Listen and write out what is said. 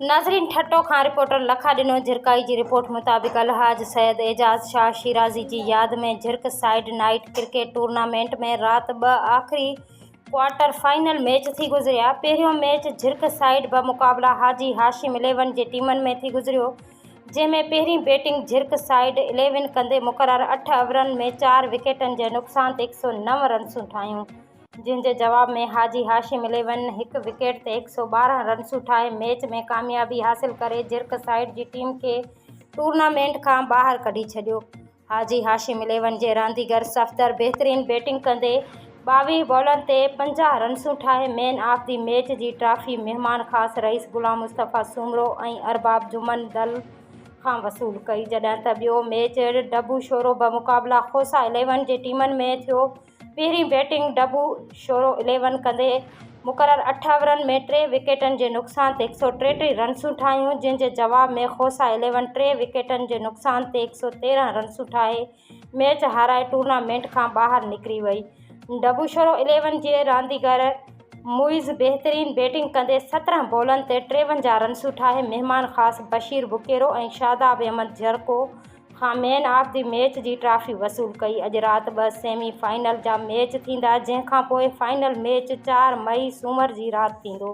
ناظرين ٺٽو کان رپورٽر لکا ڏنو جھرڪائي جي رپورٽ مطابق الحاج سيد اعجاز شاهه شيرازي جي ياد ۾ Jhirk side night cricket tournament ۾ رات ٻه آخري ڪوارٽر فائنل ميچ ٿي گذريا پهريون ميچ جھرڪ سائيڊ بمقابلا حاجي هاشم اليون جي ٽيمن ۾ ٿي گذريو جنهن ۾ پهرين بيٽنگ جھرڪ سائيڊ اليون ڪندي مقرر اٺ اوورن ۾ چار وڪيٽن جي نقصان تي 109 رنسون ٺاهيون جنهن جي جواب ۾ حاجي هاشم اليون هڪ وڪيٽ تي 112 رنسون ٺاهي ميچ ۾ ڪاميابي حاصل ڪري جرڪ سائيڊ جي ٽيم کي ٽورنامينٽ کان ٻاهر ڪڍي ڇڏيو. حاجي هاشم اليون جي رانديگر صفدر بهترين بيٽنگ ڪندي 22 بالن تي 50 رنسون ٺاهي مين آف the match جي ٽرافي مهمان خاص رئيس غلام مصطفيٰ سومرو ۽ ارباب جمن دل کان وصول ڪئي جڏهن ته ٻيو ميچ ڊبو شورو بمقابلا کوسا اليون جي ٽيمن ۾ ٿيو پهرين بيٽنگ ڊبو شورو اليون ڪندي مقرر اٺ اوورن ۾ ٽي وڪيٽن جي نقصان تي 133 رنسون ٺاهيون، جنهن جي جواب ۾ کوسا اليون ٽي وڪيٽن جي نقصان تي 113 رنسون ٺاهي ميچ هارائي ٽورنامينٽ کان ٻاهر نڪري وئي. ڊبو شورو اليون جي رانديگر معيز بهترين بيٽنگ ڪندي 17 بالن تي 53 رنسون ٺاهي مهمان خاص بشير بڪيرو ۽ شاداب احمد جهرڪو کان مين آف the match جي ٽرافي وصول ڪئي. اڄ رات ٻه سيمي فائنل جا ميچ ٿيندا جنهن کانپوء فائنل ميچ چار مئي سومر جي رات ٿيندو.